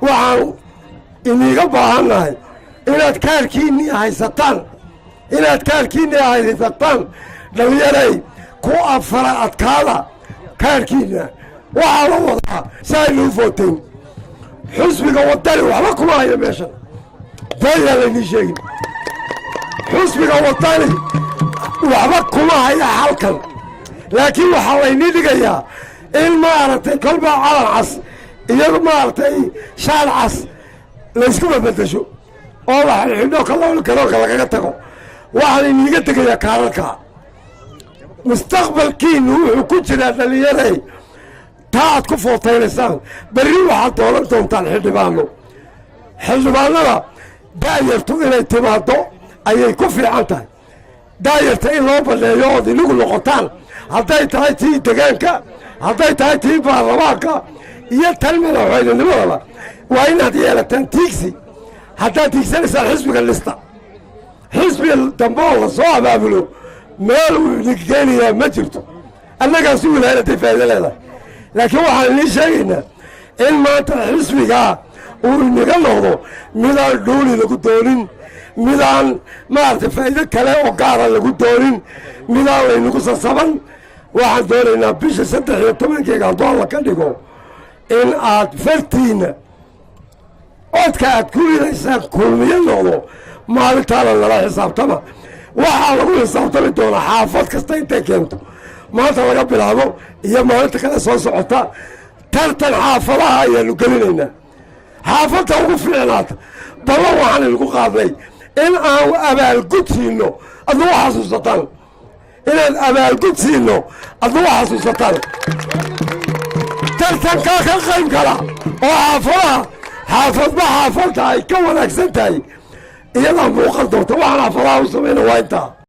Waxaan iniiga baahannahay inaad kaarkiinnii haysataan, inaad kaarkiinnii haysataan. Dhallinyaray, ku afara adkaada kaarkiinna. Waxaa la wadaa si aynuu footayn. Xusbiga Wadani waxba kuma hayo meeshan, beenyaa laynii sheegin. Xusbiga Wadani waxba kuma haya halkan, laakiin waxaa laynii dhigayaa in, maaragtay, kolbaa calan cas iyo, maaragtay, shaal cas laysku babedesho oo la xidhxidho, garoonka lagaga tago. Waxaan iniiga tegayaa kaararka. Mustaqbalkiinu wuxuu ku jiraa, dhallinyaray, taa aad ku footaynaysaan. Berri waxaad dooran doontaan xildhibaano. Xildhibaanada da'yartu inay timaaddo ayay ku fiican tahay, daayarta in loo banneeyo ood inigu noqotaan, hadday tahay tii degaanka, hadday tahay tii baarlamaanka iyo tan madaxweynenimadaba. Waa inaad yeelataan tiigsi. Haddaad tiigsanaysaan xisbiga lista, xisbi dambe oo la soo abaabulo meel uu idinka keenayaa ma jirto. Annagaasu wilaayaday faa'ido leedahay, laakiin waxaan idiin sheegaynaa in maanta xisbigaa uu inaga noqdo midaan dhuuli lagu doonin, midaan, maaragtay, faa'iido kale oo gaara lagu doonin, midaan laynagu sasaban. Waxaan doonaynaa bisha 13-keega, hadduu Alla ka dhigo, in aad fartiinna codka aad ku ridaysaan Kulmiyo noqdo. Maalintaana lala xisaabtama. Waxaa lagu xisaabtami doonaa xaafad kasta intay keento maanta laga bilaabo iyo maalinta kale soo socota. Tartan xaafadaha ayaanu gelinaynaa. Xaafadda ugu fiicnaata, ballan waxaan idinku qaadnay in aan abaalgud siino, adna wa xasuusataan inaan abaalgud siino, adna wa xasuusataan. Tartankaa ka qayb gala oo xaafadaha, xaafadba xaafadda ay ka wanaagsan tahay iyadaa muuqan doonta. Waxaan xaafadaha u samayna waa intaa.